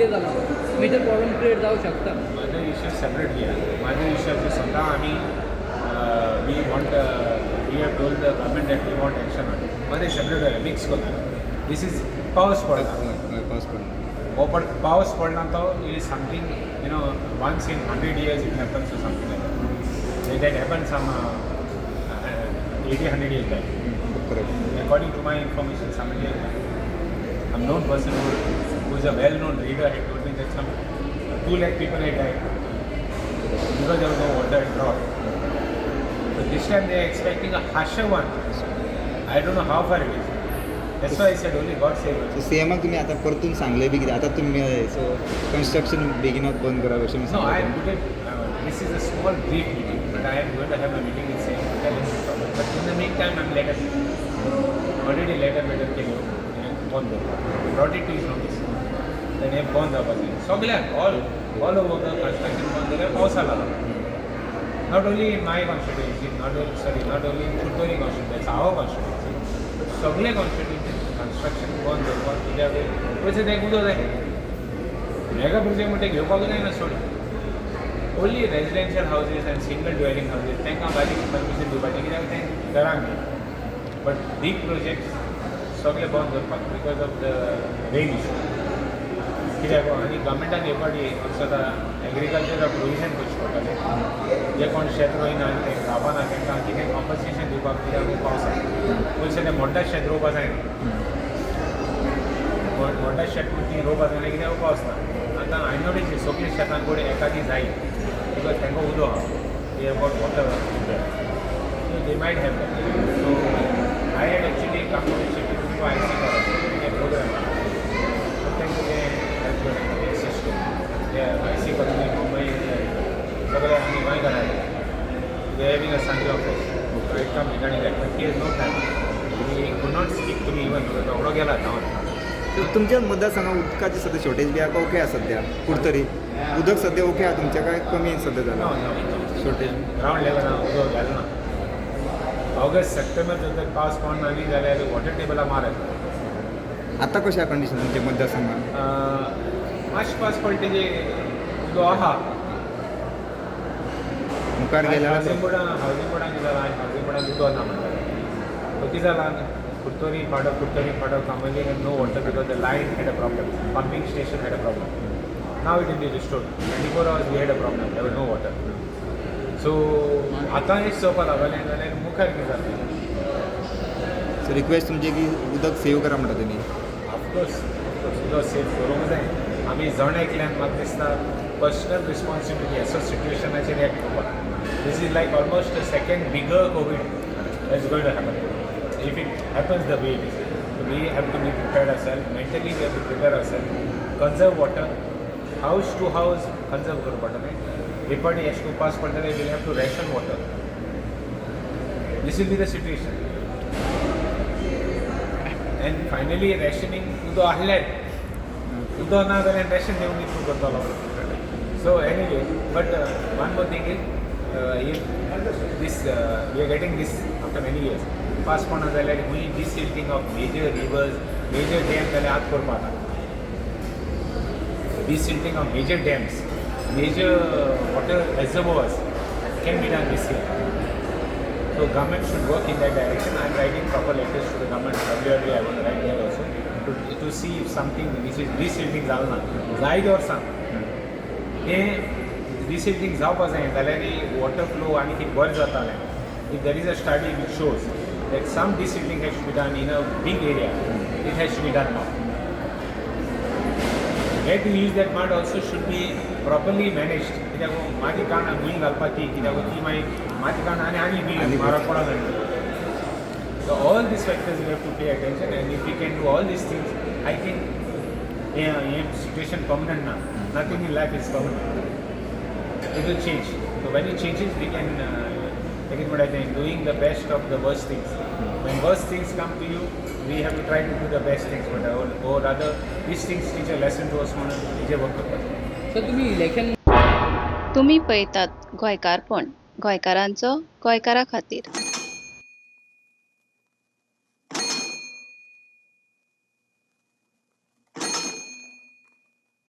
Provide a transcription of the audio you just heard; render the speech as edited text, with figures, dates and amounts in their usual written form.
Delay जाला, major problem create जावंक शकता. म्हादय इश्यू सेपरेटली आहा. म्हादय इश्यूचे स्वता आमी we want, we have told the government that we want action on it. Mhadei separate जालें, मिक्स करता. This is पावस पडला. हय, पावस पडला. हो, पण पावस पडला तो is something once in 100 years it happens, something like that happen some 80, 100 years back. Correct. According to my information, somebody, a known person who is a well-known reader had told me that some 2 lakh people had died because there was no water and drought. But this time they are expecting a harsher one. I don't know how far it is. That's why I said only God save us. So सीएमाक तुमी आतां परतून सांगलें बी कितें आतां तुमी so construction बेगिनात बंद करा अशें No, I सांगलें? Put it, this is a small brief meeting, but I am going to have a meeting with CM to tell him the problem. But in the meantime, I'm letter, already letter better केल्यो बंद करपाक. Brought it to his notice. Then हें बंद जावपाक जाय सगळ्याक, all over the construction बंद जाल्यार पावसा लागला. Not only in my constituency, not only, sorry, not only in Curtorim constituency, our constituency, but सगळे कॉन्स्टिट्युएन्सी कन्स्ट्रक्शन बंद दवरपाक, कित्याक पयशे तें उदक जाय. मेगा प्रोजेक्ट म्हणटा घेवपाक जायना सोड. Only residential houses and single dwelling houses, तांकां बारीक परमिशन दिवपाचें, कित्याक तें घरांक न्ही. बट बीग प्रोजेक्ट्स सगळे बंद दवरपाक because of the rain issue. कित्याक आनी गव्हर्मेंटान हे फावटी स्वता एग्रीकल्चराक प्रोविजन करचें पडटलें. जे कोण शेत रोयना आनी ते रावना तांकां कितें कॉम्पन्सेशन दिवपाक, कित्याक पावसा पयशे ते मोड्डा शेत रोवपा जायना. मोड्डा शेत ती रोवपा जायना कित्याक पावस ना. आतां हांवें नोटीस सगळीं शेतां कडेन एकादी जाय because तांकां उदक आहा, they have got water, so they might have that. So I had actually come to the to IC हे प्रोग्राम, तांकां तें हेल्प करता, एसिस्ट ते आयसी कॉलनी मुंबय सगळे आमी गोंयकार. They having a Sanjay office. So I come regarding that, but he has no time. He could not speak to me even because रोकडो गेला धांवन. तुमच्या मतदारसंघात उदकाची सध्या शॉर्टेज बी आहा, ओके आहा सध्या? कुडतरी उदक सध्या ओके आहा तुमच्या काय कमी सध्या No, जाला no. Shortage? Ground लेवला उदक गेलें ना. ऑगस्ट सप्टेंबर जर पावस पडना न्ही जाल्यार वॉटर टेबला मार येता. आतां कशें आहा कंडिशन तुमच्या मतदारसंघात? मातशें पावस पडटा तेजे उदक आहा. मुखार गेल्यार हावसिंग बोर्डान, हावसिंग बोर्डान कितें जालां, हावसिंग बोर्डान उदक ना म्हणटा. सो कितें जालां, Curtorim, part of Curtorim, part of Cambolim no water because the line had a problem, pumping station had a problem. Now it will be restored. 24 hours we had a problem, there was no water. So आतां एक चोवपा लागलें जाल्यार मुखार कितें जातलें? So request तुमची की उदक सेव करा म्हणटा तुमी. ऑफकोर्स, ऑफकोर्स, उदक सेव करूंक जाय. आमी जण एकल्यान म्हाका दिसता पर्सनल रिस्पॉन्सिबिलिटी असो सिट्युएशनाचेर रिएक्ट करपाक. This is like almost a second bigger Covid is going to happen if it happens the way it is. We have to be prepared ourself mentally, we have to prepare ourself, conserve water, house to house conserve करूं पडटलें. Report एश उपास पडटले, we'll have to ration water. This will be the situation. And finally rationing उदक आहल्यार, उदक ना जाल्यार ration दिवन कितें करतलो? So anyway, but one more thing is, if this we are getting this after many years, पावस पडना जाल्यार खंय desilting of major rivers, major dam जाल्यार आत करपाक आतां desilting of major dams, major water reservoirs can be done this year. So government should work in that direction. I am writing proper letters to the government. WRD I want to write there also to see if something which is desilting जालें ना जायते वर्सां हें डिसिल्टींग जावपा जाय जाल्यार water flow आनी कितें बरें जातालें. If there is a study which shows that some desilting has to be done in a big area, it has to be done now. Where to use that mud also should be properly managed. कित्याक माती काण भूंय घालपाची, कित्याक ती मागीर माती काण आनी आनी आनी म्हारग पडोंक जाय. So all these factors we have to pay attention, and if we can do all these things, I think hey situation permanent ना. Nothing in life is permanent. It will change. So when it changes, we can take it what I think, doing the best of the worst things. When worst things come to you, we have to try to do the best things. But or rather, these things teach a lesson to us म्हणून हेजेर work करपाक. Sir, तुम्ही election तुमी पळयतात गोंयकारपण, गोंयकारांचो गोंयकारा खातीर.